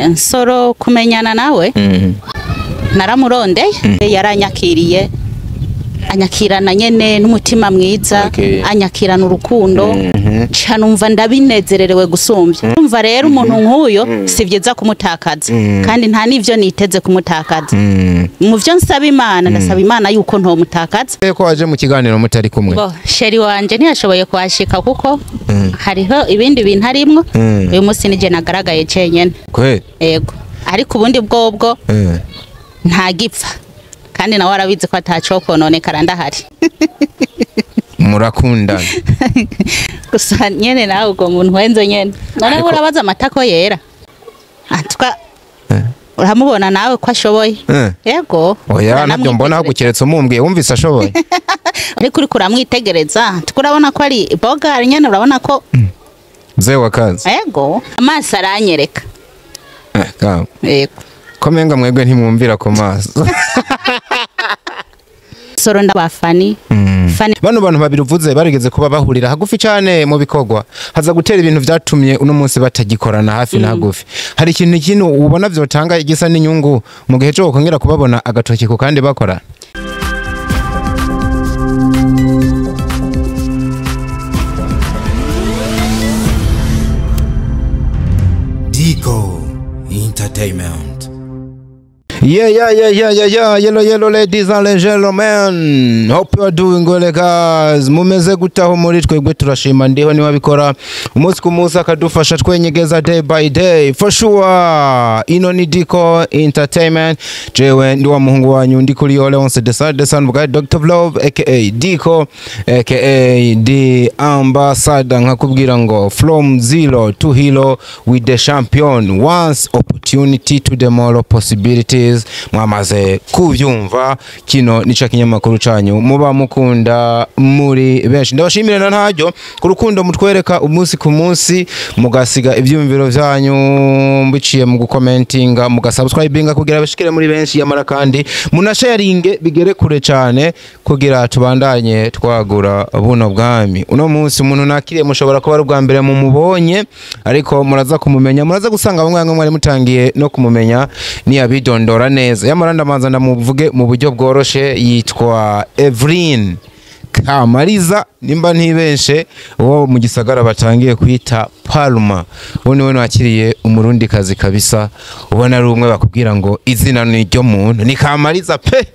Nsoro kumenyana nawe naramurondeye, yaranyakiriye, anyakirana nyene n'umutima mwiza, anyakirana urukundo, ca numva ndabinezererewe gusumbya. Umva rero umuntu nk'uyo si vyiza kumutakaza, kandi nta n'ivyo niteze kumutakaza. Mu vyo nsaba Imana, ndasaba Imana yuko ntomutakaza. Ko waje mu kiganiro mutari kumwe? Bo, chéri wanje ntiyashoboye kuhashika kuko hariho ibindi bintu arimwo. Uyu munsi nije nagaragaye cenyene. Kweli? Yego. Ariko ubundi bwobwo nta gipfa, kandi nawe arabizi ko ataco kononekara ndahari. Murakundana? Gusa nyene nawe ubwo muntu wenze nyene. None urabaza amatako yera. Atwa uramubona nawe ko ashoboye. Yego. Oya, ntabyo mbona ahubwo keretse umumbwiye wumvise ashoboye. Ariko uriko uramwitegereza, urabona ko ari boga nyene, urabona ko Mzee wa kazi. Yego. Amaso aranyereka. Yego. Ko menga mwebwe ntimwumvira ku maso. Soro ndabafani. Fani. Bano bantu babiri uvuze barigeze kuba bahurira hagufi cyane mu bikorwa, haza gutera ibintu vyatumye uno munsi batagikorana hafi na hagufi. Hari ikintu kino ubona vyotanga igisa n'inyungu mu gihe cyo kongera kubabona agatoki ku kandi bakora? Dico Entertainment. Yeah, yeah, yeah, yeah, yeah, yeah. Yellow, yellow, ladies and gentlemen. Hope you are doing well, guys. Mumeze gutaho muri twebwe turashima ndiho niwe abikora umunsi ku munsi akadufasha twenyegeza day by day. For sure. Ino ni Dico Entertainment. Jewe ndi wa muhungu wanyu ndi kuri Leonce the son of Dr. Love aka Dico aka the ambassador, nkakubwira ngo from zero to hero with the champion, once opportunity to the more possibilities. Mwamaze kuvyumva, kino nico kinyamakuru canyu muba mukunda muri benshi. Ndabashimira na ntaryo ku rukundo mutwereka umunsi ku munsi, mugasiga ivyumviro vyanyu mbiciye mu gukomentinga, mugasubscribinga kugira bashikire muri benshi, yamara kandi munasharinge bigere kure cyane kugira tubandanye twagura buno bwami. Uno munsi umuntu nakiriye mushobora kuba ari ubwa mbere mumubonye, ariko muraza kumumenya, muraza gusanga bamwe bamwe mwari mutangiye no kumumenya ni abidondora neza. Yamara ndamanza ndamuvuge mu buryo bworoshe, yitwa Evelyn Kamariza nimba ntibeshe, uwo mu gisagara batangiye kwita Palma. Uwo niwe nakiriye umurundi kazi kabisa, ubona ari umwe bakubwira ngo izina ni ryo muntu ni Kamariza pe.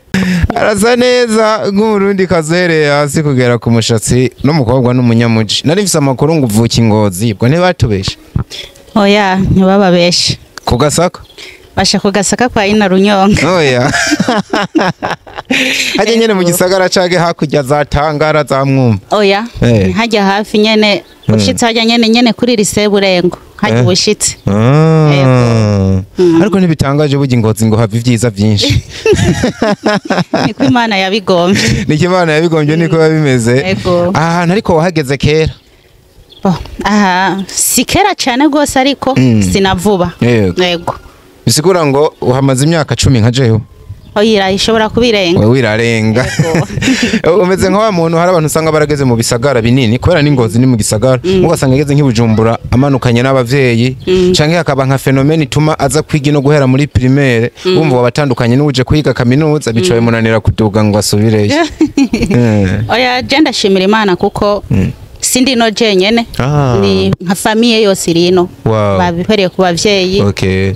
Arasa neza nk'umurundi kazi hasi kugera ku mushatsi, n'umukobwa n'umunyamuji. Nari mfise amakuru ngo uvuka Ingozi, ubwo ntibatubeshe? Oya, ntibababeshe. Ku Gasaka? Basha ku Gasaka kwa Ina Runyonga. Oya. Hajya nyene mu gisagara cage hakurya za Tangara za Mwumba. Oya, hajya hafi nyene ushitse hajya nyene nyene kuri lycée Burengo. Hajya ubushitse. Ariko ntibitangaje burya Ingozi ngo hava ivyiza vyinshi. Niko Imana yabigombye. Niko Imana yabigombye, niko bimeze. Aha hantu ariko wahageze kera? Aha, si kera cyane gose ariko sinavuba. Yego. Bisigura ngo uhamaze imyaka 10 nka jewe. Oya, ishobora kubirenga. Wewe irarenga. Umeze nka wa muntu hari abantu usanga barageze mu bisagara binini kubera n'Ingozi ni mu gisagara, ugasanga ageze nk'ibujumbura amanukanye n'abavyeyi, canke akaba nka phénomène ituma aza kwiga no guhera muri primaire, wumva wabatandukanye n'uje kwiga kaminuza bicaye munanira kuduga ngo asubireyo. Oya, je ndashimira Imana kuko sindi no jenyene, ni nka famille yose irino. Babihereye ku bavyeyi,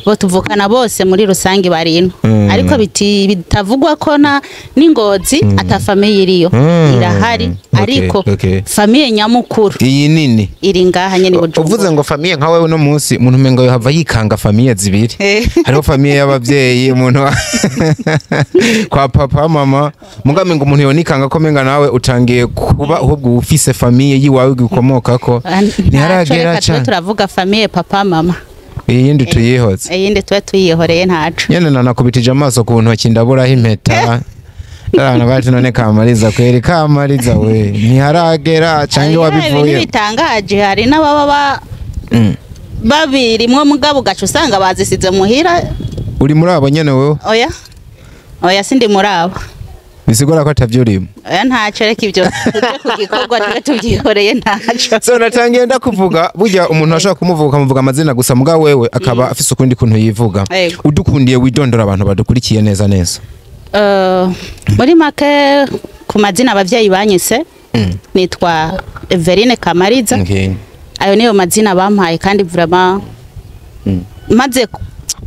bo tuvukana bose muri rusangi barino. Ariko bitavugwa ko na n'Ingozi ata famille iriyo. Irahari, ariko famille nyamukuru iyi nini iri ngaha nyene Bujumbura. Uvuze ngo famille nka wewe no munsi umuntu umenga yo hava yikanga famille zibiri. Hariho famille y'abavyeyi umuntu kwa papa mama, mugame ngo umuntu yonikanga ko menga nawe utangiye kuba ahubwo ufise famille yiwawe gukomokako. Ntiharagera cyane. Turavuga famille papa mama. Iyindi tuyihoze. Iyindi tuwe tuyihoreye ntaco. Nyene nanakubitije amaso ku ntoki ndaburaho impeta. Abantu bati none Kamariza kweri Kamariza we ntiharagera canke wabivuye. Bitangaje hari n'ababa babiri mwe mugabo gacu usanga bazisize muhira. Uri muri abo nyene wewe? Oya. Oya, sindi muri abo. Bisigura ko atavyurimo. Oya, ntaco, reka ibyo tuje ku gikorwa, tube tubyihoreye, ntaco. So natangiye ndakuvuga, burya umuntu ashobora kumuvuga ukamuvuga amazina gusa, muga wewe akaba afise ukundi kuntu yivuga. Yego. Udukundiye widondora abantu badukurikiye neza neza. Muri make, ku mazina abavyeyi banyise nitwa Everine Kamariza. Ayo niyo mazina bampaye, kandi vraiment maze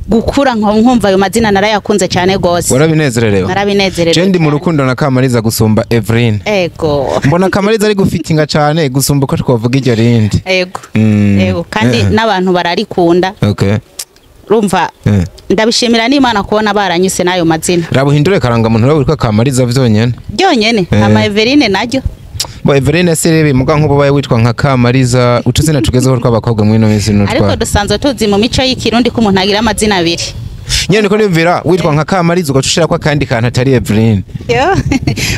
gukura nkumva ayo mazina narayakunze cyane gose. Warabinezererewe? Narabinezerewe. Je ndi mu Cyane. rukundo na Kamariza gusumba Everine. Ego. Mbona Kamariza ari gufitinga cyane gusumba uko twavuga iryo rindi. Ego. Ego, kandi n'abantu bararikunda. Urumva, ndabishimira n'Imana kubona baranyise n'ayo mazina. Raba uhindure karangamuntu, urabe witwa Kamariza vyonyene. Byonyene. Ama Everine naryo. Bo Everine se rebe, muga nk'ubu baye witwa nka Kamariza, utuzina tugezeho tw'abakobwa mwino minsi Ariko n'utwa. dusanzwe tuzi mu mico y'Ikirundi ko umuntu agira amazina abiri. Nyene niko niyumvira, witwa nka Kamariza ugaca ushirako akandi kantu atari Everine. Yo,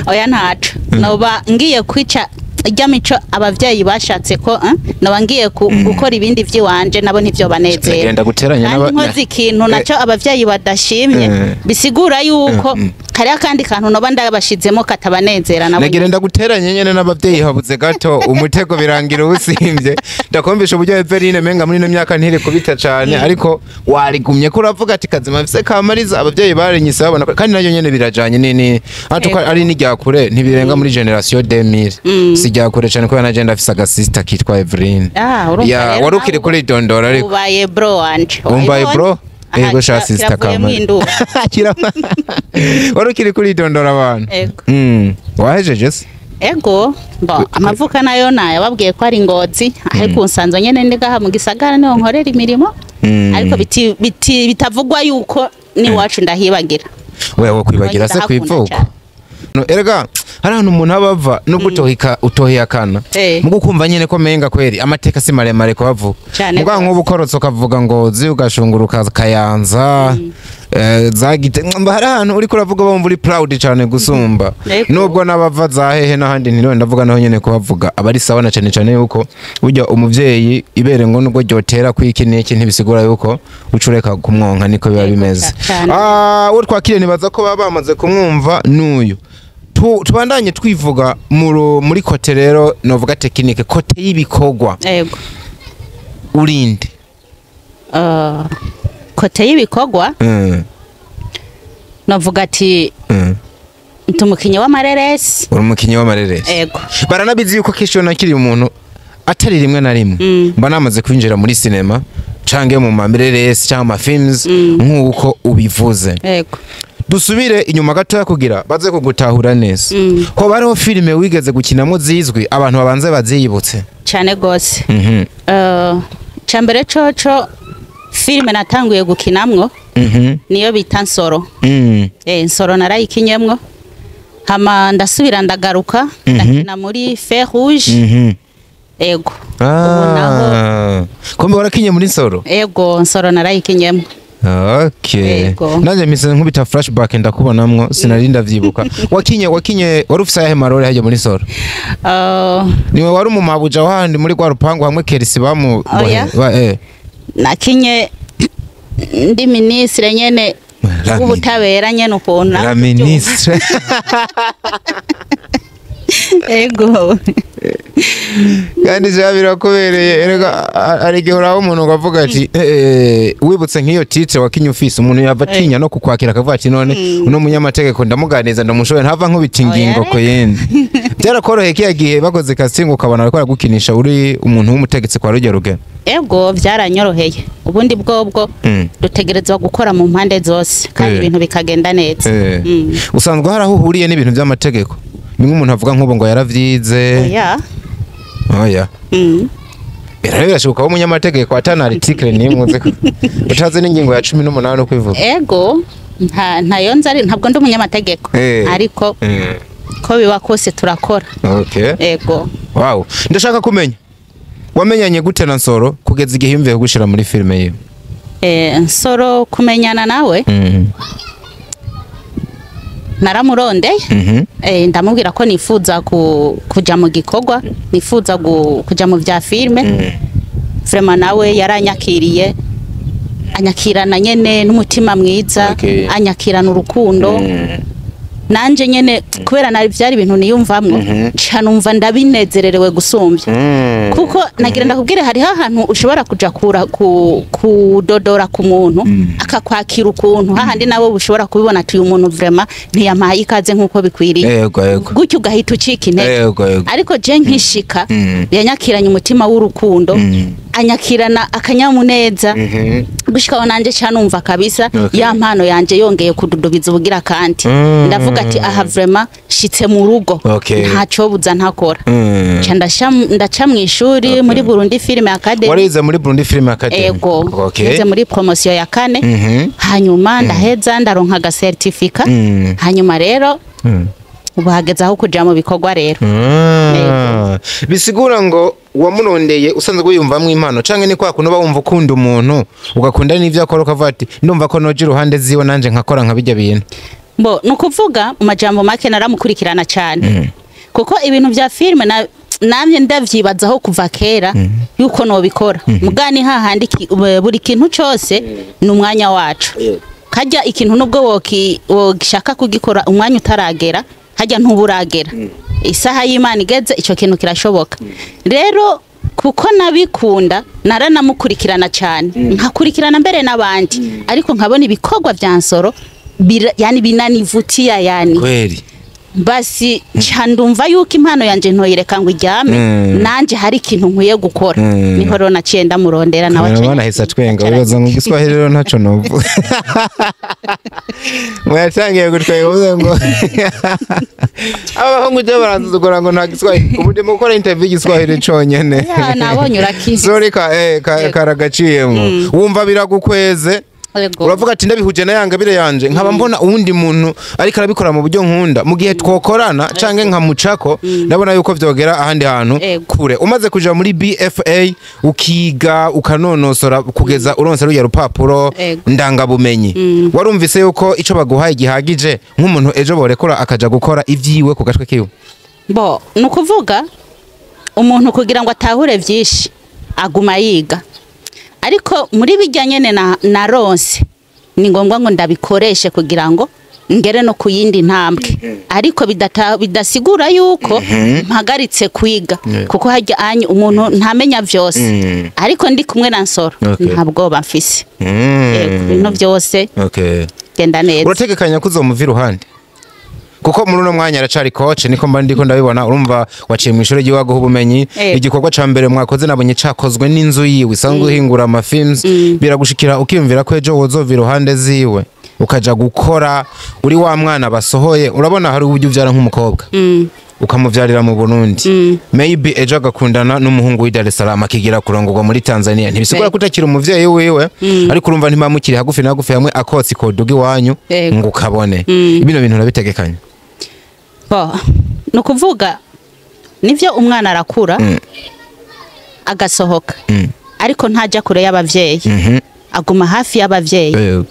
oya, ntaco noba ngiye kwica ijya mico abavyeyi bashatse ko noba ngiye gukora ibindi vy'iwanje, nabo ntivyo banezera. Genda guteranya Kandi nkoze ikintu naco abavyeyi badashimye, bisigura yuko hariho akandi kantu noba ndabashizemo katabanezera nabo. Nagira ndaguteranye nyene n'abavyeyi, habuze gato umutego birangira uwusimvye. Ndakumvisha uburyo Everine menga muri ino myaka ntiri kubita cane, ariko warigumye ko uravuga ati kazima mfise Kamariza, abavyeyi barinyise babona kandi nayo nyene birajanye nini atuko ari n'irya kure, ntibirenga muri generation 2000, si rya kure cane, kubera naje ndafise agasista kitwa Everine. Ah, urumva Ya, rero wari ukiri nawe kuridondora ariko. Ubaye bro wanje. Umbaye Wabibonye? bro. Aha, Ego sha sister kiravuyemwo Kamariza. induru. Wari ukiri kuridondora abantu. Ego. Wahejeje se? Ego, bo amavuka nayo nayababwiye ko ari Ngozi, ariko nsanzwe nyene ndi ngaha mu gisagara, niho nkorera imirimo. Ariko biti bitavugwa yuko n'iwacu ndahibagira. Wewe kwibagira se Ndahakunda kwivuko? cane. No, erega hari ahantu umuntu aba ava nubwo utohika utohiyakana, mugo ukumva nyene ko menga kweri amateka si maremare kuhavuga. Cane Muga gose. nk'ubu ukorotse ukavuga Ngozi, ugashunguruka Kayanza, zagite mba, hari ahantu uriko uravuga bumva uri proud cane gusumba. Nubwo n'abava za hehe n'ahandi ntiriwe ndavuga, naho nyene kuhavuga aba ari sawa, na cane cane yuko burya umuvyeyi ibere ngo nubwo ryotera kwiki n'iki ntibisigura yuko uca ureka kumwonka, niko biba bimeze. Cane. Ah, uwo twakiriye nibaza ko baba bamaze kumwumva n'uyu. Tubandanye twivuga muri côté rero novuga technique, côté y'ibikorwa. Ego. Urinde? Côté y'ibikorwa, novuga ati ndi umukinyi w'amareresi. Uri umukinyi w'amareresi? Ego. Baranabizi yuko kenshi iyo nakiriye umuntu atari rimwe na rimwe mba namaze kwinjira muri sinema canke mu mareresi cyangwa ama films nk'uko ubivuze. Ego. Dusubire inyuma gatoya kugira baze kugutahura neza. Hoba hariho filime wigeze gukinamo zizwi, abantu babanze baziyibutse? Cane gose. Cambere coco, filime natanguye gukinamwo niyo bita Nsoro. Nsoro narayikinyemwo, hama ndasubira ndagaruka ndakina muri Fer Rouge. Ego, ubu naho Ah. Kumbe warakinye muri Nsoro? Ego, Nsoro narayikinyemwo. Okay. Yego. Nanjye mpise nkubita flashback ndakubonamwo, sinari ndavyibuka. Wakinye wari ufise ayahe marore hajya muri Nsoro? Niwe wari umumabuja wahandi muri rwa rupangu hamwe Kerisi bamu Oya. Ba. Nakinye ndi minisitiri nyene w'ubutabera nyene ukuntu. La ministre. Ego. Kandi ja birakubereye erega, hari igihe uraba umuntu ukavuga ati wibutse nk'iyo titre wakinye ufise, umuntu yava atinya no kukwakira, akavuga ati none uno munyamategeko ndamuganiza ndamushoboye, ntava nkubita ingingo Oya, ku yindi. Byarakoroheye kiya gihe bakoze casting ukabona bariko baragukinisha uri umuntu w'umutegetsi kwa rujya rugero? Ego, byaranyoroheye. Ubundi bwobwo dutegerezwa gukora mu mpande zose kandi ibintu bikagenda neza. Usanzwe hari aho uhuriye n'ibintu by'amategeko, ni nk'umuntu avuga nk'ubu ngo yaravyize? Oya. Oya. Rero birashoboka ko umunyamategeko atana article n'imwe uzi utazi n'ingingo ya 18 uko ivuga? Ego, nta ntayo nzi, ari ntabwo ndi umunyamategeko, ariko ko biba kose turakora. Ego. Wow, ndashaka kumenya wamenyanye gute na Nsoro kugeza igihe yumviye kugushira muri filime yiwe? Nsoro kumenyana nawe, naramurondeye. Ndamubwira ko nifuza kuja mu gikorwa, nifuza kuja mu vya filime. Vraiment nawe yaranyakiriye, anyakirana nyene n'umutima mwiza, anyakirana urukundo. Nanje nyene, kubera nari vyari ibintu niyumvamwo, nca numva ndabinezererewe gusumbya, kuko nagira ndakubwire, hariho ahantu ushobora kuja kudodora ku muntu akakwakira ukuntu, hahandi nawe ushobora kubibona ati uyu muntu vraiment ntiyampaye ikaze nk'uko bikwiriye, Yego yego. gutyo ugahita ucika intege. Yego yego. Ariko je nkishika, yanyakiranye umutima w'urukundo, anyakirana akanyamuneza, gushikaho nanje ca numva kabisa ya mpano yanje yongeye kududubiza ubugira kandi. Ndavuga ati aha vraiment shitse mu rugo, ntacobuza ntakora. Ca ndaca mu ishuri muri Burundi Film Academy. Warize muri Burundi Film Academy? Ego. Nize muri promotion ya kane. Hanyuma ndaheza, ndaronka aga certificat. Hanyuma rero ubu hageze aho kuja mu bikorwa rero. Bisigura ngo wamurondeye usanzwe wiyumvamwo impano, canke ni kwa kuntu uba wumva ukunda umuntu, ugakunda n'ivyo akora, ukavuga ati ndumva ko noja iruhande ziwe nanje nkakora nka bijya bintu? Bo, ni ukuvuga mu majambo make, naramukurikirana cyane, kuko ibintu vya filime namye ndavyibazaho kuva kera yuko nobikora. Mugani hahandi buri kintu cose ni umwanya wacu. Kajya ikintu nubwo wogishaka kugikora, umwanya utaragera hajya ntuburagera. Isaha y'Imana igeze, ico kintu kirashoboka. Rero kuko nabikunda, naranamukurikirana cyane, nkakurikirana mbere n'abandi, ariko nkabona ibikorwa vya Nsoro yani binanivutia yani. Basi nca ndumva yuko impano yanje ntoyireka ngo iryame, nanje hari ikintu nkwiye gukora. Niho rero naciye ndamurondera, nawe aca Kamera ahise atwenga, wibaza ngo igiswahili rero ntaco novuga. Mwatangiye gutwenga uvuze ngo aba bahungu je baransuzugura ngo nta giswahili. Ubu ndimo gukora interview y'igiswahili conyene. Ya, nabonye urakizi. Sorry, ka karagaciyemwo. Wumva biragukweze. Yego. Uravuga ati ndabihuje na yanga bire yanje, nkaba mbona uwundi muntu ariko arabikora mu buryo nkunda, mu gihe twokorana canke nkamucako, ndabona yuko vyogera ahandi hantu kure. Umaze kuja muri BFA, ukiga, ukanonosora kugeza uronse rujya rupapuro ndangabumenyi, warumvise yuko ico baguhaye gihagije nk'umuntu ejo borekura akaja gukora ivyiwe ku gatwe kiwe? Bo, ni ukuvuga umuntu kugira ngo atahure vyinshi aguma yiga, ariko muri bijya nyene na naronse ni ngombwa ngo ndabikoreshe kugira ngo ngere no ku yindi ntambwe, ariko bidasigura yuko mpagaritse kwiga, kuko hajya anyu umuntu ntamenya vyose. Ariko ndi kumwe na Nsoro, nta bwoba mfise. Yego, ibintu byose genda neza. Urategekanya ko uzomuva iruhande? Kuko muri uno mwanya aracari coach, niko mba ndiko ndabibona. Urumva waciye mu ishuri ry'iwaguha ubumenyi. Igikorwa ca mbere mwakoze nabonye cakozwe n'inzu yiwe isanzwe ihingura ama films. Biragushikira ukiyumvira ko ejo wozova iruhande ziwe ukaja gukora uri wa mwana basohoye? Urabona hari uburyo uvyara nk'umukobwa, ukamuvyarira mu Burundi, maybe ejo agakundana n'umuhungu w'i Dar es Salaam, akigira kurongorwa muri Tanzania. Ntibisigura ko utakiri umuvyeyi wiwe, ariko urumva ntimamukiri hagufi na hagufi, hamwe akotsi koduga iwanyu ngo ukabone. Bino bintu urabitegekanya? Bo, ni ukuvuga nivyo, umwana arakura agasohoka, ariko ntajya kure y'abavyeyi, aguma hafi y'abavyeyi.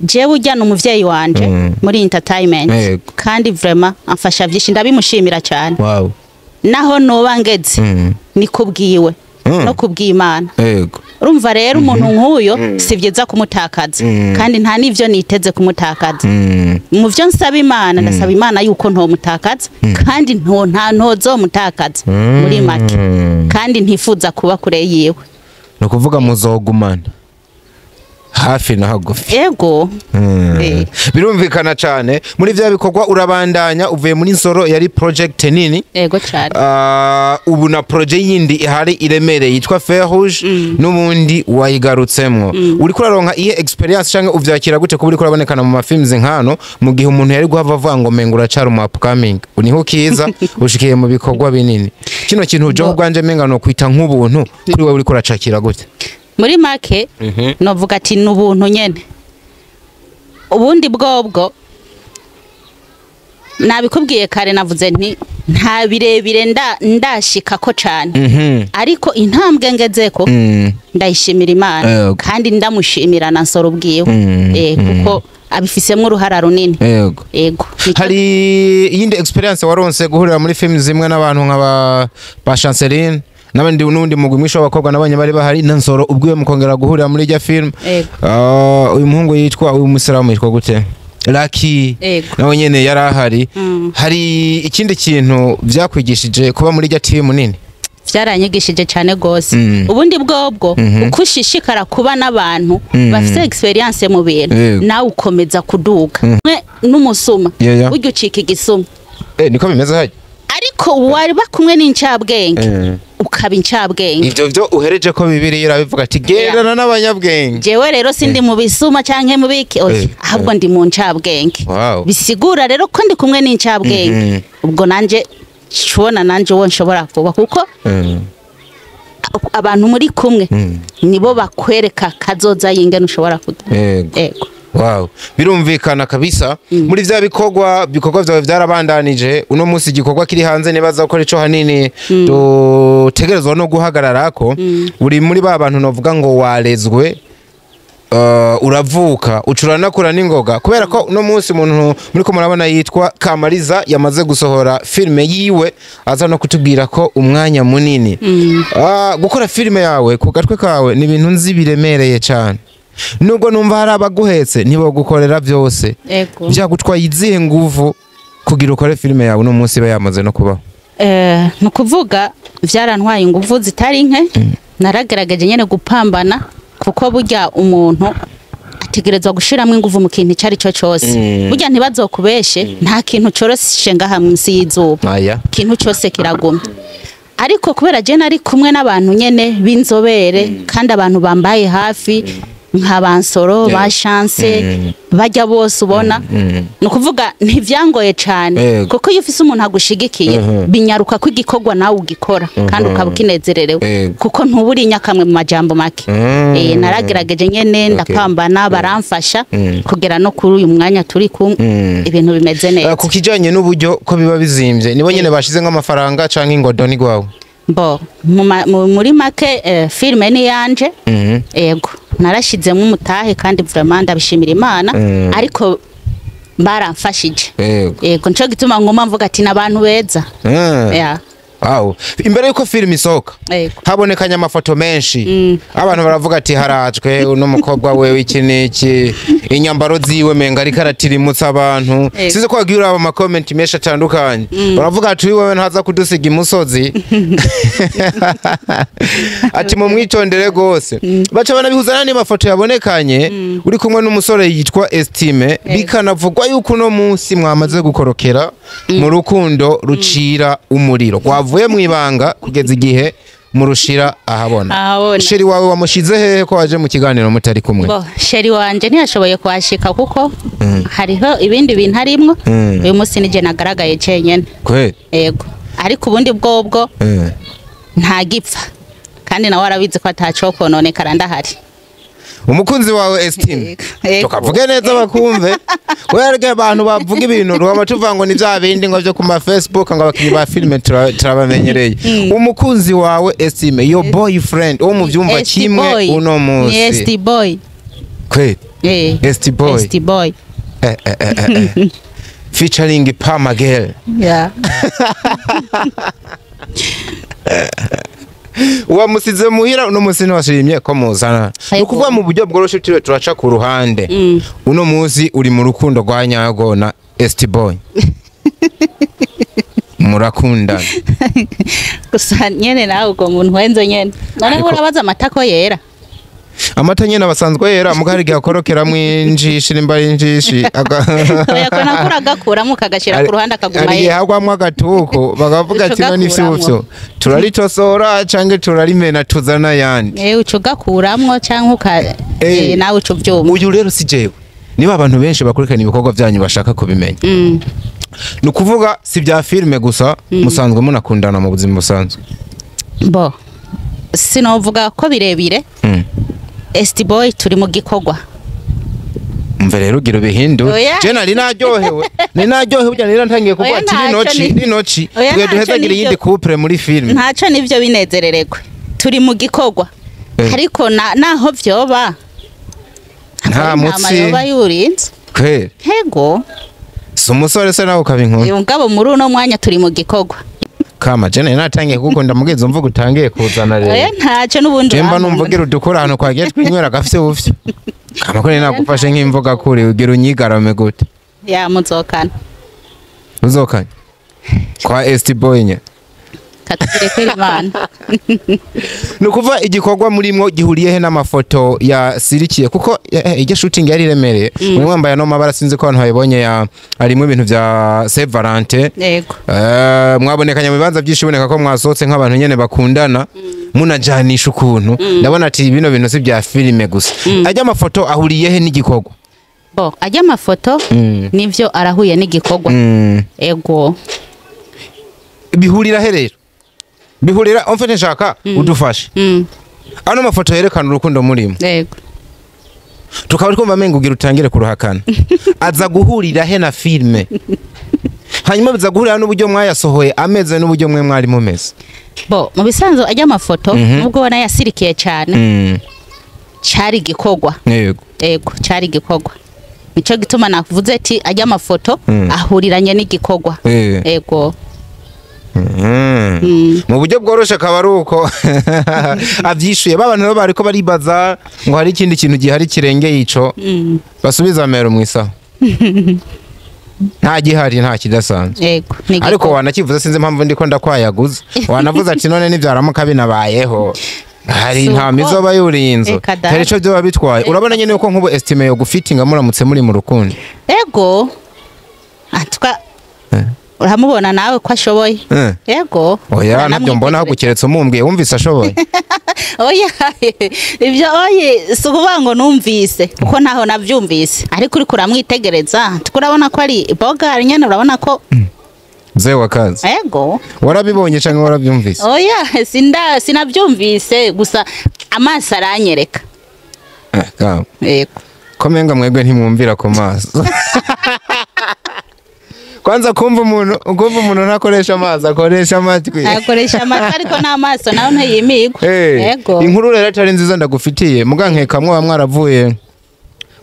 Jewe ujyana umuvyeyi wanje muri entertainment, kandi vraiment amfasha vyinshi, ndabimushimira cyane. Naho noba ngeze ni kubwiwe no kubw'Imana. Urumva rero umuntu nk'uyo si byiza kumutakaza, kandi nta n'ivyo niteze kumutakaza. Mu vyo nsaba Imana, ndasaba Imana yuko ntomutakaza, kandi nto nta ntozomutakaza muri make, kandi ntifuza kuba kure yiwe. Ni ukuvuga muzogumana hafi na hagufi. Ego. Birumvikana cyane. Muri vya bikorwa urabandanya, uvuye muri Nsoro yari project nini. Ego cyane. Ubu na projet yindi ihari iremereye yitwa Fer Rouge, n'ubundi wayigarutsemwo. Uriko uraronka iye experience canke uvyakira gute kuba uriko urabonekana mu mafilms nkano, mu gihe umuntu yari guhava avuga ngo menga uracara mu upcoming, niho kiza ushikiye mu bikorwa binini? Kino kintu jo ubwanje menga no kwita nk'ubuntu kuri wewe, uriko uracakira gute? Muri make novuga ati ni ubuntu nyene. Ubundi bwobwo nabikubwiye kare, navuze nti nta birebire ndashika ko cane, ariko intambwe ngezeko ndayishimira Imana, kandi ndamushimira na Nsoro ubwiwe, kuko abifisemwo uruhara runini. Ego. Hari iyindi experience waronse guhurira muri film zimwe n'abantu nka ba Chanceline n'abandi, n'undi mugwi mwinshi w'abakobwa nabonye bari bahari, na Nsoro ubwiwe mukongera guhurira muri irya film? Ego. Uyu muhungu yitwa, uyu musiramu yitwa gute? Lucky nawe nyene yarahari. Hari ikindi kintu vyakwigishije kuba muri rya team nini? Vyaranyigishije cyane gose. Ubundi bwobwo ukushishikara kuba n'abantu bafite experience mu bintu, nawe ukomeza kuduga. N'umusuma burya ucika igisuma. Niko bimeze haje. Ariko wari bakumwe n'incabwenge ukaba incabwenge. Ivyo vyo uhereje ko Bibiliya irabivuga ati gendana n'abanyabwenge. Jewe rero sindi mu bisuma canke mu biki, oya, ahubwo ndi mu ncabwenge. Bisigura rero ko ndi kumwe n'incabwenge. Ubwo nanje shobona nanje uwo nshobora kuba, kuko abantu muri kumwe nibo bakwereka kazoza yingene ushobora kugira. Yego. Wow, birumvikana kabisa. Muri vya bikorwa vyawe vyarabandanije, uno munsi igikorwa kiri hanze nibaza ko ico hanini dutegerezwa no guhagararako. Uri muri ba bantu novuga ngo warezwe, uravuka ucuranakura n'ingoga, kubera ko uno munsi umuntu muri ko murabona yitwa Kamariza yamaze gusohora filme yiwe, aza no kutubwira ko umwanya munini gukora filme yawe ku gatwe kawe ni ibintu nzi biremereye cyane. Nubwo numva hari abaguhetse ntibogukorera byose, byagutwaye izihe nguvu kugira ukore filme yawe uno munsi iba yamaze no kubaho? Ni ukuvuga vyarantwaye inguvu zitari nke. Naragerageje nyene gupambana, kuko burya umuntu ategerezwa gushiramwo inguvu mu kintu icari cyo cyose. Burya ntibazokubeshe, nta kintu coroshe ngaha munsi y'izuba, ikintu cyose kiragumye. Ariko kubera je nari kumwe n'abantu nyene b'inzobere, kandi abantu bambaye hafi nka bansoro ba Chance bajya bose ubona, ni ukuvuga ntivyangoye cyane, kuko iyo ufise umuntu agushigikiye binyaruka ko igikorwa nawe ugikora kandi ukaba ukinezererewe, kuko ntuburi nyakamwe mu majambo make. Naragerageje nyene ndapambana, baramfasha kugera no kuri uyu mwanya turi kumwe, ibintu bimeze neza. Ku kijanye n'uburyo ko biba bizimvye, nibo nyene bashize nk'amafaranga canke ingodo ni gwawe? Bo muri make filme ni yanje. Yego, narashizemo umutahe kandi vraiment ndabishimira Imana, ariko baramfashije. Yego, nico gituma ngoma mvuga ati nabantu beza. Wow. Imbere yuko filme isohoka habonekanye amafoto menshi, abantu baravuga ati harajwe uno mukobwa wewe iki niki, inyambaro ziwe menga ariko aratirimutsa abantu. Size ko wagiye uraba ama comment menshi atandukanye, baravuga ati wewe ntaza kudusiga imusozi, ati mu mwitondere gose. Baca banabihuzana n'amafoto yabonekanye uri kumwe n'umusore yitwa Estime, bikanavugwa yuko uno munsi mwamaze gukorokera mu rukundo rucira umuriro rwavuye mwibanga kugeza igihe murushira ahabona. Sheri wawe wamushize hehe ko waje mu kiganiro mutari kumwe? Bo, sheri wanje ntiyashoboye kuhashika kuko hariho ibindi bintu arimwo. Uyu munsi nije nagaragaye cenyene. Kweli? Yego. Ariko ubundi bwobwo nta gipfa, kandi nawe arabizi ko ataco kononekara ndahari. Umukunzi wawe Estime, tukavuge neza bakumve. Werege abantu bavuga ibintu rwaba tuvuga ngo ni bya bindi ngo byo ku ma Facebook ngo abakinyi ba filme turabamenyereye. Umukunzi wawe Estime, your boyfriend, uwo mu byumva kimwe uno munsi. Ni ST boy. Kweli? ST boy. ST boy. Featuring Pama Girl. Yeah. Wamusize muhira uno munsi ntiwashimye ko muzana. Nukuvuga mu buryo bworoshe turaca ku ruhande. Uno munsi uri mu rukundo rwa nyago na ST boy. Murakundana. Gusa nyene nawe ugo muntu wenze nyene. None urabaza amata ko yera. Amata nyene abasanzwe yera mugari gakorokeramwe injishi nimba injishi. Oya ko nakura gakuramo kagashira ku ruhande akaguma yera. Hagwamwe agatuko bakavuga ati none ifyufyo turaritosora canke turarimena tuzana yandi. Uco gakuramwo canke uka nawe uco vyuma. Uyu rero si jewe. Niba abantu benshi bakurikirana ibikorwa byanyu bashaka kubimenya. Nukuvuga si bya filme gusa, musanzwe munakundana mu buzima busanzwe. Bo sinovuga ko birebire. ST boy turi mu gikorwa. Umve rero ugira bihindu. Je nari naryohewe. Ni naryohewe burya nari ntangiye kuvuga ati rinoci rinoci twe duhezagira iyindi couple muri filme. Ntaco nivyo binezererekwe. Turi mu gikorwa. Ariko naho vyoba nta mutsi yoba yurinze. Kweli? Hego. Si umusore se nawe ukaba inkumi. Ngabo muri uno mwanya turi mu gikorwa. Kama jene natangiye kugukunda mugenzi umvuga utangiye kuzana rero. Oya ntaco n'ubundi. Jemba numvugira udukora hano kwagiye twinywera gafite ufyo. Kama ko nagufashe nk'imvuga kuri ugira unyigarame gute. Ya muzokana. Muzokana kwa ST Boy nye katurekere Imana. Nukuva igikorwa murimwo gihuriye he n'amafoto ya sirikiye kuko iryo shooting yari iremereye muri mwambaye no mabara sinzi ko abantu babibonye ya harimo ibintu vya Saint Valentin. Yego. Mwabonekanye mu bibanza byinshi boneka ko mwasohotse nk'abantu nyene bakundana munajanisha ukuntu ndabona ati bino bintu si bya filime gusa. Ajya amafoto ahuriye he n'igikorwa? Bo ajya amafoto nivyo arahuye n'igikorwa. Ego. Bihurira he rero? Bihurira en fait nshaka udufashe. Ano mafoto yerekana urukundo murimo. Yego. Tukaba twumva mengo ugira utangire kuruhakana. Aza guhurira he na filme? Hanyuma biza guhurira n'uburyo mwayasohoye ameze n'uburyo mwe mwari mumeze. Bo mu bisanzwe ajya amafoto nubwo wana yasirikiye cyane. Cari gikorwa. Yego. Yego, cari gikorwa. Nico gituma nakuvuze ati ajya amafoto ahuriranye n'igikorwa. Yego. Mu buryo bworoshe akaba ari uko avyishuye babantu bo bariko baribaza ngo hari ikindi kintu gihari kirengeye ico basubiza amero mwisa nta gihari nta kidasanzwe. Yego. Ariko wanakivuze sinzi impamvu ndiko ndakwayaguza wanavuze ati none nivyaramuka binabayeho hari nta mizoba yuriye inzu hari ico byo bitwaye. Urabona nyene uko nkubu estime yo gufitinga muramutse muri mu rukundo. Yego. Atwa uramubona nawe ko ashoboye. Yego. Oya nabyo mbona hagukeretse umumbwiye wumvise ashoboye. Oya ibyo oye sukuvuga ngo numvise kuko ntaho navyumvise ariko uri kuramwitegereza tukurabona ko ari boga nyene urabona ko mzee wa kazi. Yego. Warabibonye canke warabyumvise? Oya sinabyumvise gusa amaso aranyereka. Yego. Komenga mwebwe ntimwumvira ku maso. Kwanza kumva umuntu ntakoresha amazi akoresha amatwi. Akoresha amatwi ariko n'amaso nayo ntiyimigwa. Yego. Inkuru rero atari nziza ndagufitiye muga nkeka mwa mwaravuye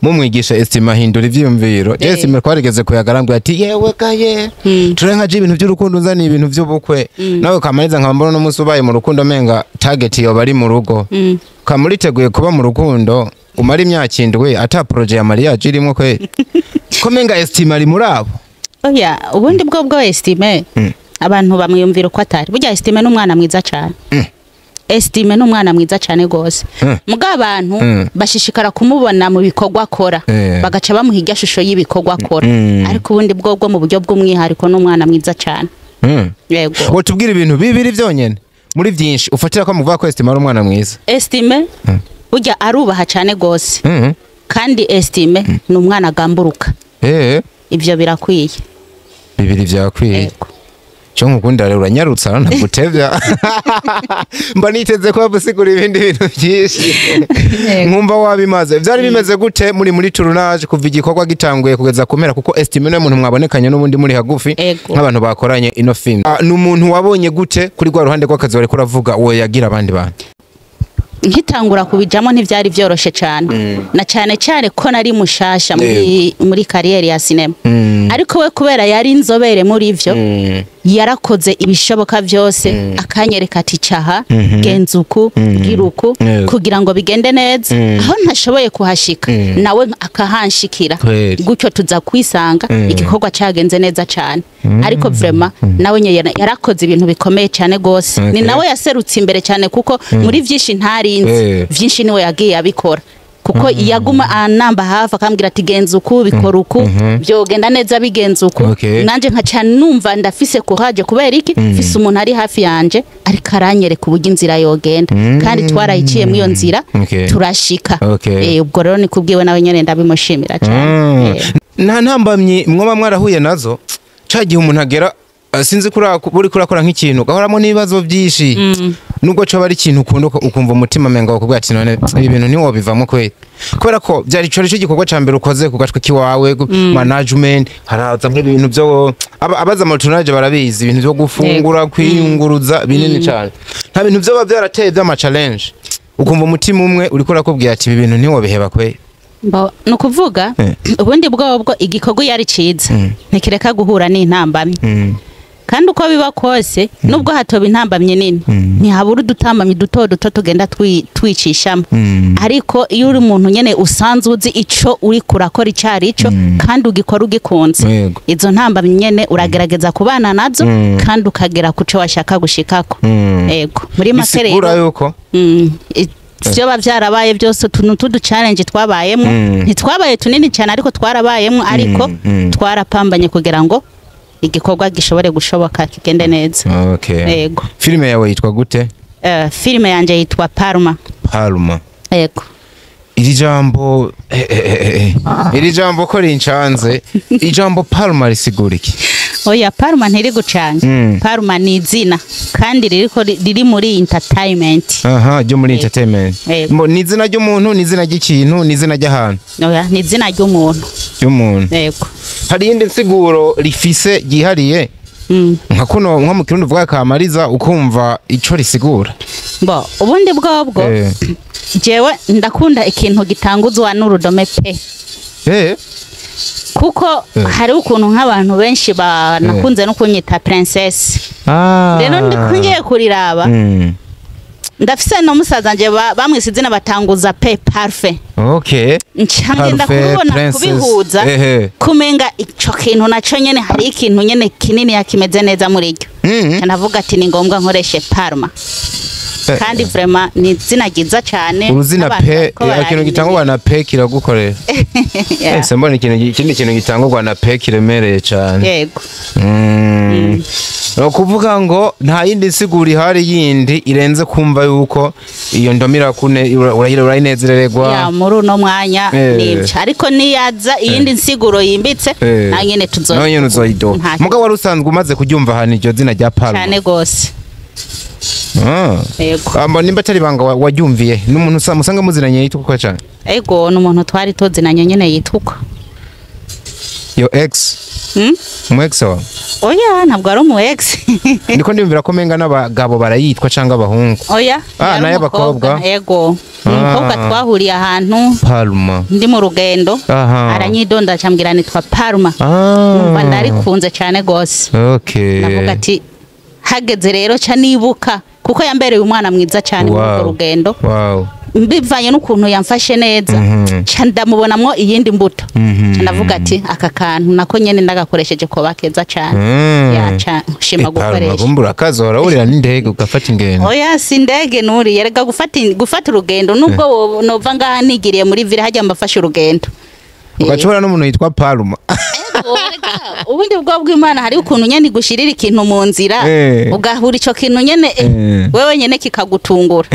mumwigisha estima hindura ivyiyumviro. Estima twarigeze kuyagarambwa ati yewe kaye turenka je ibintu by'urukundo nzani ibintu by'ubukwe. Nawe kamariza nkaba mbona no munsi ubaye mu rukundo menga target yo bari mu rugo. Kamuriteguye kuba mu rukundo umara imyaka 7 ata projet ya mariage irimo kwe. Komenga estima ari muri abo. Oya ubundi bwo bwo estime abantu bamwiyumvira uko atari. Burya estime n'umwana mwiza cyane. Estime n'umwana mwiza cyane gose. Muga abantu bashishikara kumubona mu bikorwa akora bagaca bamuhiga shusho y'ibikorwa akora. Ariko ubundi bwo bwo mu buryo bw'umwihariko n'umwana mwiza cyane. Yego. Wotubwira ibintu bibiri byonyene muri byinshi ufatira ko muvuga ko estime ari umwana mwiza. Estime burya arubaha cyane gose. Kandi estime ni umwana agamburuka. Ibyo birakwiye. Bibiri byakwiye. Cyo nkukunda rero uranyarutsa ntagutevya. Mba niteze ko basigura ibindi bintu byinshi. Nkumva wabimaze. Byari bimeze gute muri tournage kuva igikorwa gitanguye kugeza kumera kuko estime no muntu mwabonekanye n'ubundi muri hagufi nk'abantu bakoranye ino film. Ni umuntu wabonye gute kuri rwa ruhande rw'akazi bari kuravuga uwo yagira abandi bantu? Nkitangura kubijamo ntivyari vyoroshe cyane. Na cyane cyane ko nari mushasha muri kariyeri ya cinema. Ariko we kubera yari inzobere muri ivyo yarakoze ibishoboka byose akanyereka ati caha genzuku giruku kugira ngo bigende neza aho ntashoboye kuhashika nawe akahanshikira gutyo tuza kwisanga igikorwa cyagenze neza cyane. Ariko vraiment nawe yarakoze ibintu bikomeye cyane gose. Ni nawe yaserutse imbere cyane kuko muri vyinshi ntarinzi vyinshi niwe yagiye abikora kuko yaguma anamba hafi akambwira ati genza uku bikora uku byogenda neza bigenza uku nanje nkaca numva ndafise courage kubera iki mfise umuntu ari hafi yanje ariko aranyereka uburyo inzira yogenda kandi twarayiciye muri iyo nzira turashika. Ubwo rero nikubwiwe nawe nyene ndabimushimira cyane. Nta ntambamyi mwoba mwarahuye nazo cagihe umuntu agera sinzi kuri kurakora nk'ikintu gahoramo n'ibibazo byinshi nubwo cyo bari ikintu ukunda ukumva umutima menga wakubwira ati none ibi bintu ntiwobivamo kweli kubera ko byari cyo gikorwa ca mbere ukoze ku gashwe kiwawe management haraza nk'ibintu byo abaza amatunage barabizi ibintu byo gufungura kwiyunguruza binini cyane nta bintu byo byarateye by'ama challenge ukumva umutima umwe uriko urakubwira ati ibi bintu ntiwobiheba kweli. Nukuvuga ubundi bwobwo igikorwa yari ciza ntikireka guhura n'intambamyi. Kandi uko biba kose, nubwo hatoba intambamye nini, ntihabura udutambamye duto duto tugenda twicishamo. Ariko iyo uri umuntu nyene usanzwe uzi ico uri kurakora icari ico, kandi ugikora ugikunze, izo ntambamye nyene uragerageza kubana nazo, kandi ukagera kuco washaka gushikako. Yego, muri make Bisigura rero yuko vyoba vyarabaye byose, utuntu tudu challenge twabayemo, ntitwabaye tunini cyane, ariko twarabayemo, ariko twarapambanye kugira ngo igikorwa gishobore gushoboka, kigende neza. Yego. Filime yawe yitwa gute? Filime yanje yitwa Parma. Palma. Yego. Iri jambo iri jambo ko rincanze, ijambo Palma risigura iki? Oya, Parma ntiri gucanga. Parma ni izina kandi ririko riri muri entertainment. Aha, ryo muri entertainment. Yego. Ni izina ry'umuntu, ni izina ry'ikintu, ni izina ry'ahantu? Oya, ni izina ry'umuntu. Ry'umuntu. Yego. Hari iyindi nsiguro rifise ryihariye, nka kuno nko mu Kirundi uvuga Kamariza ukumva ico risigura? Bo, ubundi bwobwo, jewe ndakunda ikintu gitanguzwa n'urudome P, kuko hari ukuntu nk'abantu benshi banakunze no kunyita princess. Rero ngiye kuriraba, ndafise no musaza wanje bamwise izina batanguza P, Parfait. Nca ngenda Parfait, kubibona, princess. kubihuza, kumenga ico kintu naco nyene hari ikintu nyene kinini yakimeze neza muri ryo. Nca ndavuga ati ni ngombwa nkoreshe Parma. Kandi vraiment ni izina ryiza cyane. Uruzina n'abantu P, bariko ikintu bararimenyera. gitangurwa na P kiragukorera. Ese mbona ikindi kintu gitangurwa na P kiremereye cyane. Yego. Ni ukuvuga ngo nta yindi nsiguro ihari yindi irenze kumva yuko iyo ndome irakune urayinezerererwa. Ya, muri uno mwanya nibyo, ariko niyaza iyindi nsiguro yimbitse, nayo nyene tuzo Nawe nyene uzoyidoha. Nta Mugabo wari usanzwe umaze kuryumva ahantu iryo zina rya Palma? Cyane gose. Yego. Amba nimba atari ibanga, waryumviye n'umuntu musanga muzinanye yitwa uko cyane? Ego, ni umuntu twari tuzinanye nyene yitwa uko. Yo ex? Umu ex wawe? Oya, ntabwo ari umu ex. Ndiko ndiyumvira ko menga n'abagabo barayitwa cyangwa abahungu. Oya. Yari N'ay'abakobwa? umukobwa. Yego, ni umukobwa twahuriye ahantu Palma. ndi mu rugendo, aranyidonda, acambwira nitwa Palma. Numva ndarikunze cyane gose. Navuga ati hageze rero ca nibuka, kuko yambereye umwana mwiza cyane muri urwo rugendo, mbivanye n'ukuntu yamfashe neza, ca ndamubonamwo iyindi mbuto. Ca ndavuga ati aka kantu nako nyene ndagakoresheje koba keza cyane. Ya, ca nshima Palma, gukoresha. Kumbura akazora wurira n'indege ugafata ingendo. Oya, si indege nuriye, rega gufata urugendo, nubwo nova ngaha nigiriye muri ville hajya mbafashe urugendo. Ugacubona n'umuntu yitwa Palma. Ego, rega, ubundi bwo bw'Imana hari ukuntu nyene igushirira ikintu mu nzira, ugahura ico kintu nyene, wewe nyene kikagutungura.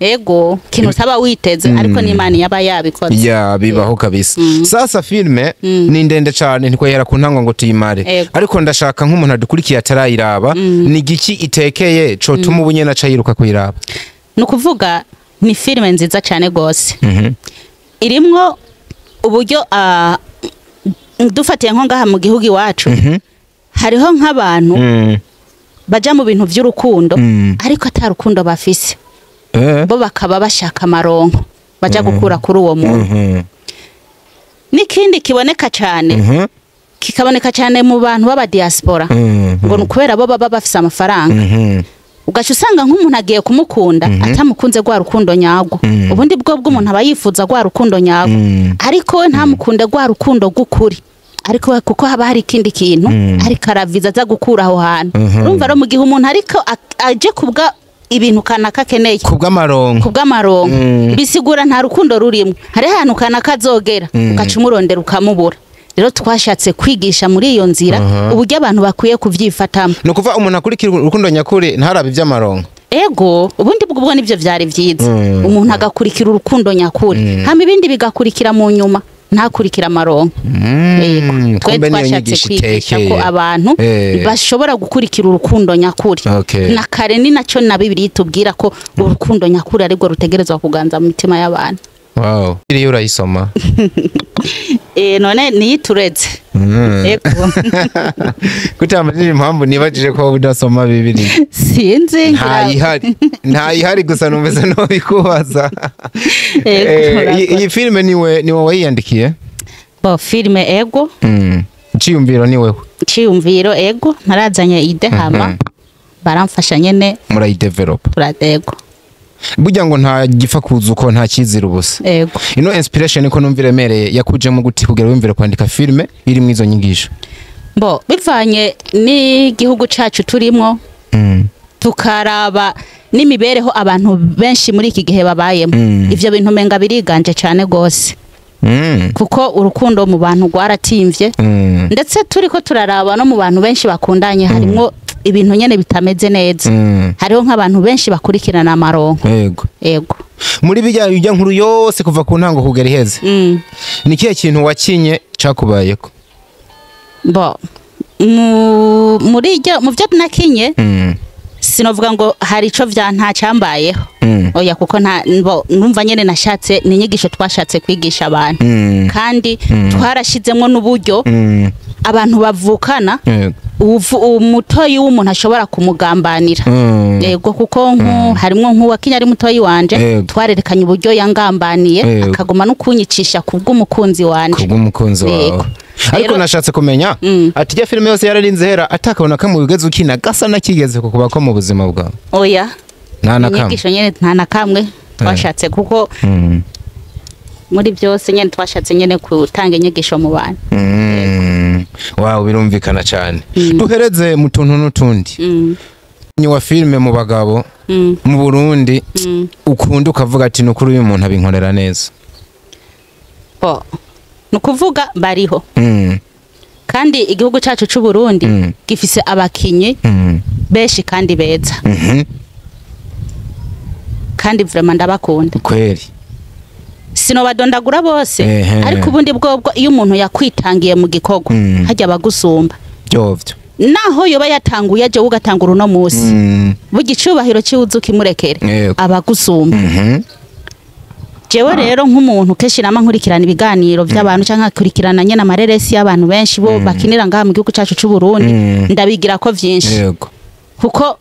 Ego, ikintu utaba witeze, ariko n'Imana yaba yabikoze. Ya, bibaho kabisa. Sasa filme ni ndende cyane, ntikoyera ku ntango ngo tuyimare. Ariko ndashaka nk'umuntu adukurikiye atarayiraba, ni giki itekeye cotuma ubu nyene aca yiruka kuyiraba? Ni ukuvuga ni filime nziza cyane gose, irimwo uburyo, dufatiye nko ngaha mu gihugu iwacu, hariho nk'abantu baja mu bintu by'urukundo, ariko ata rukundo bafise, bo bakaba bashaka amaronko baja gukura kuri uwo muntu. N'ikindi kiboneka cyane, kikaboneka cyane mu bantu b'aba diaspora, ngo ni ukubera bo baba bafise amafaranga, ugaca usanga nk'umuntu agiye kumukunda atamukunze rwa rukundo nyarwo. Ubundi bwo bw'umuntu aba yifuza rwa rukundo nyarwo, ariko we ntamukunde rwa rukundo rw'ukuri, ariko we kuko haba hari ikindi kintu ariko araviza aza gukura aho hantu. Urumva rero, mu gihe umuntu ariko aje kubwa ibintu kanaka akeneye, Kubw'amaronko, kubw'amaronko, bisigura nta rukundo rurimo. Hari ahantu kanaka azogera ugaca umurondera ukamubura. Rero twashatse kwigisha muri iyo nzira uburyo abantu bakwiye kubyifatamo. Ni ukuvuga umuntu akurikira urukundo nyakuri, ntarabe iby'amaronko. Ego, ubundi bwo nibyo byari byiza, umuntu agakurikira urukundo nyakuri, hama ibindi bigakurikira mu nyuma, ntakurikira amaronko. Yego. Twe Kumbe niyo twashatse nyigisho kwigisha ko itekeye. abantu bashobora gukurikira urukundo nyakuri. Na kare ni nacyo na Bibiliya itubwira ko urukundo nyakuri arirwo rutegerezwa kuganza mu mitima y'abantu. Wow, iriyo urayisoma? None niyituretse. Ego. Kutambajije impamvu nibajije ko wowe udasoma Bibiliya? Sinzi Ntayihari, ntayihari, gusa numvise nobikubaza. Ego, Iyi urakoze. iyi filime niwe wayiyandikiye? Bo, filime, ego. Iciyumviro ni wewe? Iciyumviro, ego, narazanye idée, hama baramfasha nyene. Murayidevelop? Ego. Burya ngo nta gipfa kuza uko, nta kizira ubusa. Ego. Ino inspiration ko numva iremereye, yakujemo gute kugira wumvire kwandika filme iri mu izo nyigisho? Bo bivanye n'igihugu cacu turimwo, tukaraba n'imibereho abantu benshi muri iki gihe babayemo, ivyo bintu menga biriganje cane gose, kuko urukundo mu bantu rwaratimvye, ndetse turiko turaraba no mu bantu benshi bakundanye harimwo ibintu nyene bitameze neza. Hariho nk'abantu benshi bakurikirana amaronko. Ego. Muri bijya bijya nkuru yose kuva ku ntango kugera iheze, ni kihe kintu wakinye cakubayeko? Bo muri iryo, mu byo nakinye, sinovuga ngo hari ico vya nta cyambayeho. Oya, kuko nta bo numva nyene nashatse, ni inyigisho twashatse kwigisha abantu, kandi twarashizemwo n'uburyo abantu bavukana, umutoyi w'umuntu ashobora kumugambanira. Yego, kuko harimwo nk'uwakinya ari mutoyi wanje, twarerekanye uburyo yangambaniye, akaguma no kunyicisha kubw'umukunzi wanje. Kubw'umukunzi wawe. Yego. Ariko Rero- nashatse kumenya ati ijya filime yose yararinze hera atakabona kamwe wigeze ukina gasa nakigeze kukuba ko mu buzima bwawe? Oya. Nta na kamwe? Inyigisho nyene nta na kamwe twashatse, kuko muri byose nyene twashatse nyene gutanga inyigisho mu bantu. Wow, birumvikana cyane. Duhereze mu tuntu n'utundi. Ni wa filime mu bagabo mu Burundi ukunda ukavuga ati nukuri uyu muntu abinkorera neza? Bo ni ukuvuga bariho, kandi igihugu cyacu c'u Burundi gifise abakinyi benshi kandi beza, kandi vraiment ndabakunda. Sinobadondagura bose, ariko ubundi bwobwo iyo umuntu yakwitangiye mu gikorwa, hajya abagusumba. Byovyo. Naho yoba yatanguye aje, ugatangura uno munsi, burya icubahiro ciwe ukimurekere, abagusumba. Jewe rero nk'umuntu kenshi nama nkurikirana ibiganiro by'abantu canke nkakurikirana nyene amareresi y'abantu benshi bo bakinira ngaha mu gihugu cacu c'u Burundi, ndabigira ko vyinshi, kuko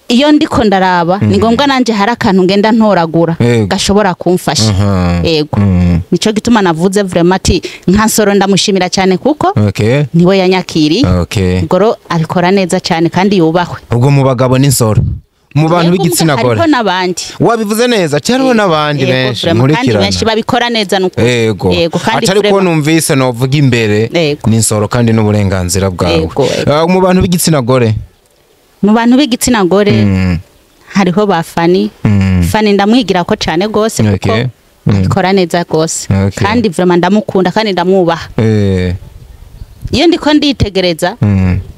iyo ndiko ndaraba ni ngombwa nanje hari akantu ngenda ntoragura gashobora kumfasha. Yego. Nico gituma navuze vraiment ati nka Nsoro ndamushimira cyane, kuko niwe yanyakiriye. Goro abikora neza cyane kandi yubahwe. Ubwo mu bagabo n'insoro, mu bantu Yego, b'igitsina hariho gore? n'abandi. Wabivuze neza ati hariho n'abandi Yego, benshi vraiment, kandi nkurikirana. benshi babikora neza nuko. Yego, kandi atari ko vraiment. numvise novuga imbere n'insoro, kandi n'uburenganzira bwawe. Yego. Ah, mu bantu b'igitsina gore? Mu bantu b'igitsina gore hariho ba Fani. Fani ndamwigira ko cyane gose, kuko abikora neza gose, kandi vraiment ndamukunda kandi ndamwubaha. Iyo ndiko nditegereza,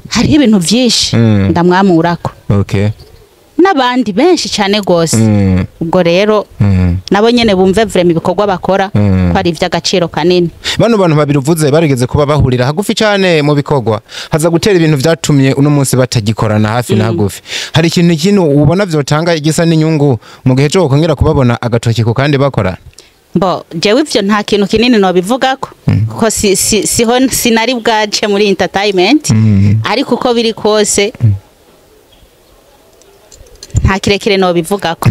hariho ibintu vyinshi ndamwamurako, n'abandi benshi cyane gose. Ubwo rero nabo nyene bumve vraiment ibikorwa bakora ko ari ivy'agaciro kanini. Bano bantu babiri uvuze barigeze kuba bahurira hagufi cyane mu bikorwa, haza gutera ibintu vyatumye uno munsi batagikorana hafi na hagufi. Hari ikintu ubona vyotanga igisa n'inyungu mu gihe cyo kongera kubabona agatoki ku kandi bakora? Mbo jewe ivyo nta kintu kinini nobivugako, kuko siho sinari bwace muri entertainment, ariko uko biri kose nta kirekire nobivugako.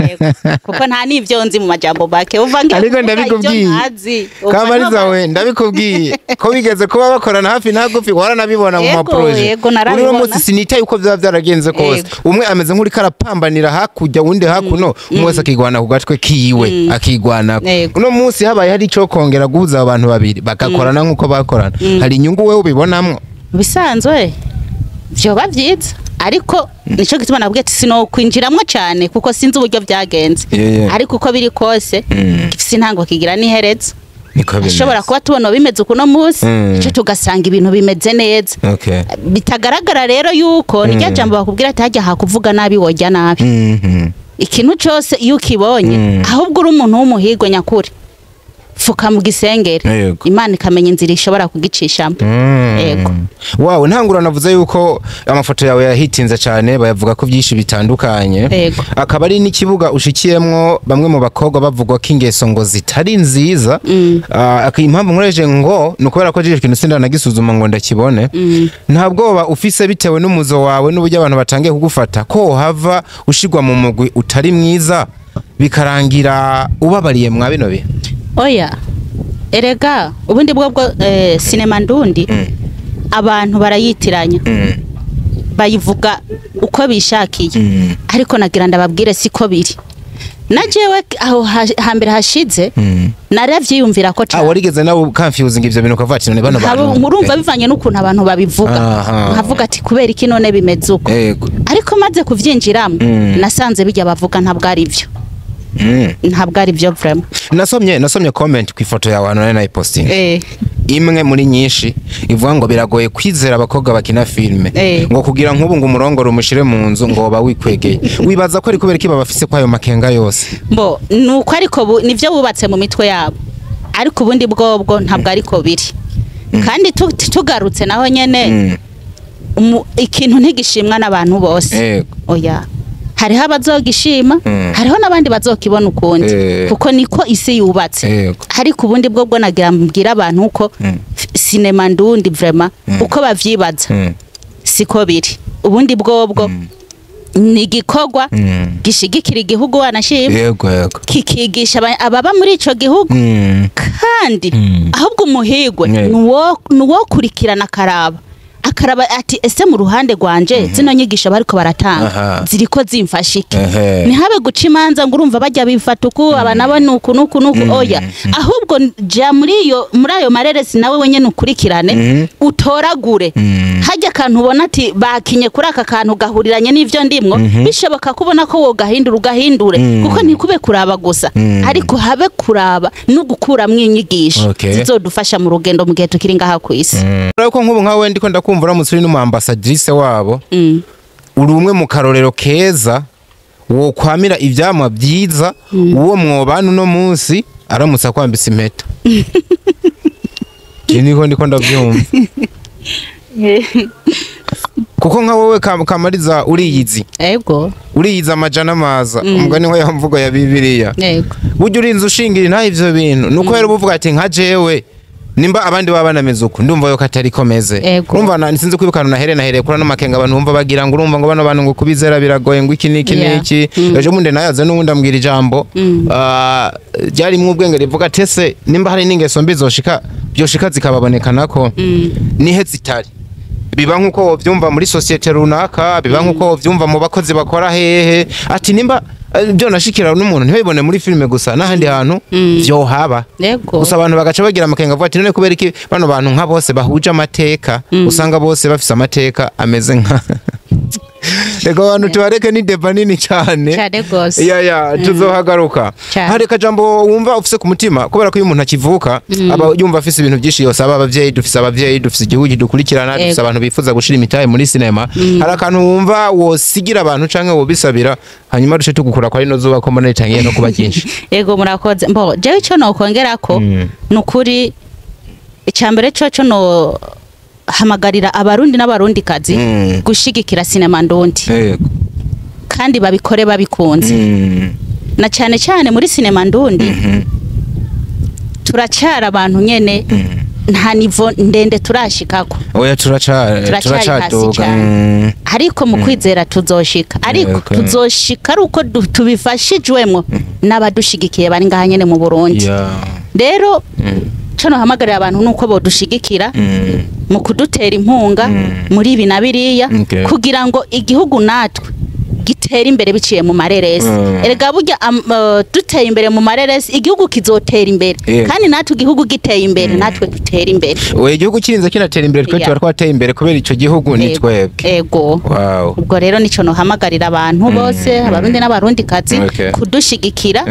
Yego. Kuko nta n'ivyo nzi mu majambo make, uva ngiye Ariko kuvuga ivyo ndabikubwiye. ntazi. Uva Kamariza, we ndabikubwiye ko bigeze kuba bakorana hafi na hagufi, waranabibona mu Yego, maproje. yego, Uno narabibona. munsi sinitaye uko byaba byaragenze kose, umwe ameze nk'uri karapambanira hakurya, uwundi hakuno, umwe wese akigwana ku gatwe kiwe, akigwana. Uno munsi habaye hari ico kongera guhuza abantu babiri bagakorana nk'uko bakorana, hari inyungu wewe ubibonamwo? Mu bisanzwe vyoba vyiza, ariko nico gituma nabwiye ati sinokwinjiramwo cyane, kuko sinzi uburyo byagenze. Ariko uko biri kose, gifise intango kigira n'iherezo. Niko bimeze. Ashobora kuba tubona bimeze ukuno munsi, ico tugasanga ibintu bimeze neza. Bitagaragara rero yuko ni rya jambo bakubwira ati hajya hakuvuga nabi wojya nabi. Ikintu cose iyo ukibonye, ahubwo uri umuntu w'umuhirwe nyakuri, fuka mu gisengere, Imana ikamenya inzira ishobora kugicishamo. Yego. Wow, ntangura navuze yuko amafoto yawe yahitinze cyane, bayavuga ko byinshi bitandukanye. Akaba ari n'ikibuga ushikiyemwo bamwe mu bakobwa bavugwa ko ingeso ngo zitari nziza. Ah, impamvu nkoresheje ngo ni ukubera ko jeje ikintu sindanagisuzuma ngo ndakibone. Nta bwoba ufise bitewe n'umuzo wawe n'uburyo abantu batangiye kugufata ko hava ushigwa mu mugwi utari mwiza, bikarangira ubabariye mwa bino bihe? Oya, erega ubundi bwo sinema ndundi. Abantu barayitiranya, bayivuga uko bishakiye, ariko nagira ndababwire siko biri. Na jewe aho hambere hashize naravyiyumvira ko Ah, cane. warigeze nawe confusing ivyo bintu, ukavuga ati none bano bantu? Murumva, bivanye n'ukuntu abantu babivuga, nkavuga ati kubera iki none bimeze uko? Ariko maze kuvyinjiramo, nasanze bijya bavuga ntabwo ari byo. Ntabwo ari byo vraiment. Nasomye comment ku ifoto yawe hano nari nayipostinze, imwe muri nyinshi, ivuga ngo biragoye kwizera abakobwa bakina filime, ngo kugira nk'ubu ngo umurongore umushire mu nzu ngo woba wikwegeye. Wibaza ko ari kubera iki baba bafise kwayo makenga yose? Mbo nuko ariko nivyo bubatse mu mitwe yabo, ariko ubundi bwobwo ntabwo ariko biri. Kandi tugarutse naho nyene, ikintu ntigishimwa n'abantu bose. Oya, hariho abazogishima, hariho n'abandi bazokibona ukundi, kuko niko isi yubatse. Ariko ubundi bwo nagira mbwira abantu ko sinema ndundi vraiment, uko bavyibaza siko biri. Ubundi bwobwo ni igikorwa gishigikira igihugu, wanashima, yego yego kikigisha ababa muri ico gihugu. Kandi ahubwo umuhigwe nuwo kurikirana, akaraba ati ese mu ruhande rwanje zino nyigisho bariko baratanga ziriko zimfasha iki? Ntihabe guca imanza ngo urumva bajya bifata uku, aba nabo ni uku nuku nuku. Oya, ahubwo ja muri ayo mareresi nawe wenyene ukurikirane, utoragure hajya akantu ubona ati bakinye kuri aka kantu gahuriranye n'ivyo ndimwo, bishoboka kubona ko wogahindura ugahindure, kuko ntikube kuraba gusa, ariko habe kuraba no gukuramwo inyigisho zizodufasha mu rugendo mu gihe tukiri ngaha ku isi. Urabona ko nk'ubu nkawe ndiko ndakumva, uramutse uri n'umu ambassadrice wabo, uri umwe mu karorero keza wokwamira ivyamwa byiza uwo mwobana uno munsi aramutse akwambitse impeta. Je niko ndiko ndavyumva, kuko nka wowe Kamariza uriyizi, uriyizi amajana amaza, umugani wa ya mvugo ya Bibiliya. Burya urinze ushingira intahe ivyo bintu, nuko rero ubuvuga ati nka jewe nimba abandi baba banameze uku, ndumva yuko atari ko meze. Urumva sinzi kwibukana nahere nahereye kuri ano makenga abantu bumva bagira ngo urumva ngo bano bantu ngo kubizera biragoye, ngo iki n'iki n'iki. Ejo bundi nayaze n'uwundi ambwira ijambo, ryarimwo ubwenge, rivuga ati ese nimba hari n'ingeso mbi zoshika byoshika zikababonekanako, nihe zitari? Biba nk'uko wovyumva muri sosiyete runaka, biba nk'uko wovyumva mu bakozi bakora hehe, ati nimba byonashikira n'umuntu ntibibone muri filime gusa, n'ahandi hantu vyohaba. Gusa abantu bagaca bagira amakenga, avuga ati none kubera iki bano bantu nka bose bahuje amateka, usanga bose bafise amateka ameze nka? Reka abantu tubareke, ni débat nini cyane. Cane gose. Ya, tuzohagaruka. Cane. Hari akajambo wumva ufise ku mutima? Kubera ko iyo umuntu akivuka aba yumva afise ibintu byinshi yose, aba abavyeyi, dufise abavyeyi, dufise igihugu kidukurikirana, dufise abantu bifuza gushira imitahe muri sinema. Hari akantu wumva wosigira abantu canke wobisabira, hanyuma duce tugukura kwa rino zuba ko mbona ritangiye no kuba ryinshi? Ego, murakoze. Mbo jewe ico nokongerako, nukuri icambere coco no hamagarira Abarundi n'Abarundikazi gushigikira sinema ndundi, kandi babikore babikunze, na cyane cyane muri sinema ndundi turacara abantu nyene, nta niveau ndende turashikako. Oya, Turacari hasi turacaduga. cyane. Ariko mu kwizera tuzoshika, ariko tuzoshika ari uko tubifashijwemo n'abadushigikiye bari ngaha nyene mu Burundi. Rero co nohamagarira abantu nuko bodushigikira mu kudutera inkunga muri ibi na biriya, kugira ngo igihugu natwe gitere imbere biciye mu mareresi. Erega burya duteye imbere mu mareresi, igihugu kizotera imbere. Kandi natwe igihugu giteye imbere, natwe dutera imbere. Oya, igihugu kirinze kinatera imbere, twe tuba twateye imbere, kubera ico gihugu ni twebwe. Ego. Ubwo rero nico nohamagarira abantu bose, Abarundi n'Abarundikazi, kudushigikira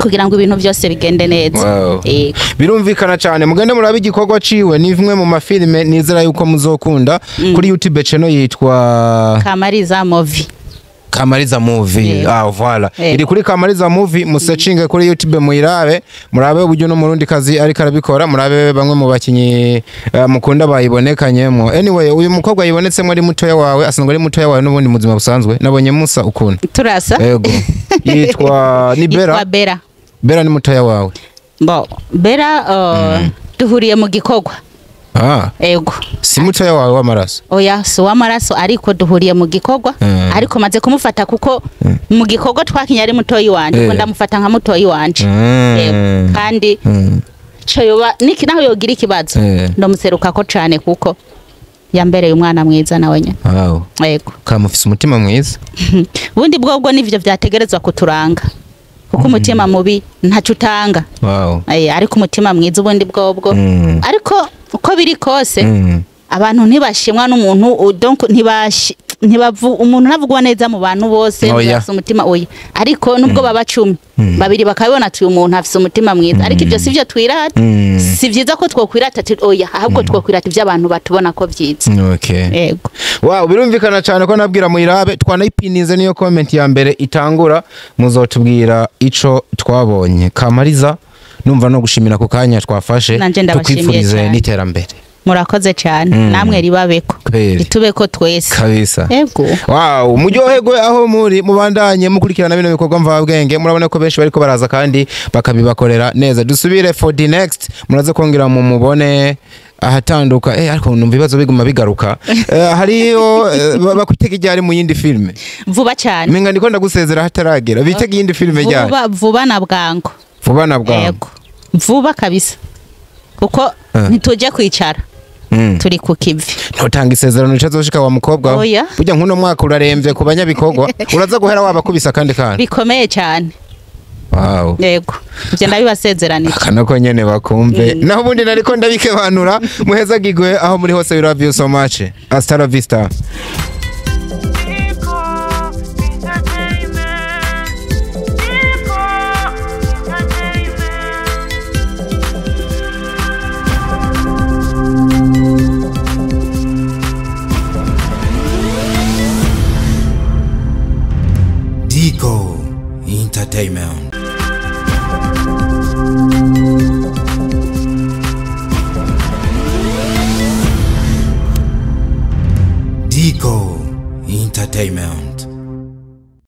kugira ngo ibintu byose bigende neza. Ego. Birumvikana cyane. Mugende murabe igikorwa ciwe, ni imwe mu mafilime nizera yuko muzokunda, kuri YouTube channel yitwa Kamariza Movie. Kamariza Movie. Ah, voilà. Iri kuri Kamariza Movie, musecinge kuri YouTube muyirabe, murabe uburyo no murundi kazi ariko arabikora, murabe bamwe mu bakinyi mukunda bayibonekanyemo. Anyway, uyu mukobwa yibonetsemo ari mutoya wawe, asanzwe ari mutoya wawe n'ubundi mu buzima busanzwe? Nabonye musa ukuntu. Turasa. Ego. Yitwa ni Bera. Yitwa Bera. Bera ni mutoya wawe? Bo Bera duhuriye mu gikorwa. Ego. Si mutoya wawe w'amaraso? Oya, si uw'amaraso, ariko duhuriye mu gikorwa. Ariko maze kumufata, kuko mu gikorwa twakinye ari mutoyi wanje, kuko ndamufata nka mutoyi wanje. Ego. Kandi co yoba niki naho yogira ikibazo, ndamuserukako cane kuko Yambereye umwana mwiza nawe nyene. Wow. Yego. Kamufise umutima mwiza. Ubundi bwobwo nivyo vyategerezwa kuturanga. Kuko umutima mubi ntaco utanga. Wow. Ariko umutima mwiza ubundi bwobwo. Ariko uko biri kose abantu ntibashimwa n'umuntu, donc ntibavu umuntu ntavugwa neza mu bantu bose bafise umutima oya. Ariko nubwo baba 10 babiri bakabibona ati uyu muntu afise umutima mwiza, ariko ibyo sivyo twirata. Si vyiza ko twokwirata ati oya, ahubwo twokwirata ivyo abantu batubona ko vyiza. Okay. Yego. Wow, birumvikana cyane ko nabwira muyirabe twanayipinize niyo comment ya mbere itangura, muzotubwira ico twabonye. Kamariza, numva no gushimira ku kanya twafashe, tukwifurize n'iterambere. Murakoze cyane. Namwe ribabeko. Ritubeko twese. Kabisa. Yego. Wow, muryoherwe aho muri, mubandanye mukurikirana bino bikorwa mvabwenge, murabona ko benshi bariko baraza kandi bakabibakorera neza. Dusubire for the next, muraze kongera mu mubone ahatanduka. Ariko numva ibibazo biguma bigaruka. Hariyo bakwitega ryari mu yindi filme? Vuba cyane. Menga ndiko ndagusezera hataragera. Bitega yindi filme ryari? Vuba vuba na bwango. Vuba na bwango. Yego. Vuba kabisa. Kuko ntitujya kwicara. Turi ku kivi. Ntutanga isezerano ricazoshika wa mukobwa. Burya nkuno mwaka uraremvye ku banyabikorwa, uraza guhera wabakubisa kandi kandi. Bikomeye cyane. Wow. Yego. Ivyo ndabibasezeranije. Akanako nyene bakumve. Naho ubundi nariko ndabikebanura, muhezagigwe aho muri hose, we love you so much. Hasta la vista. Dico Entertainment. Dico Entertainment.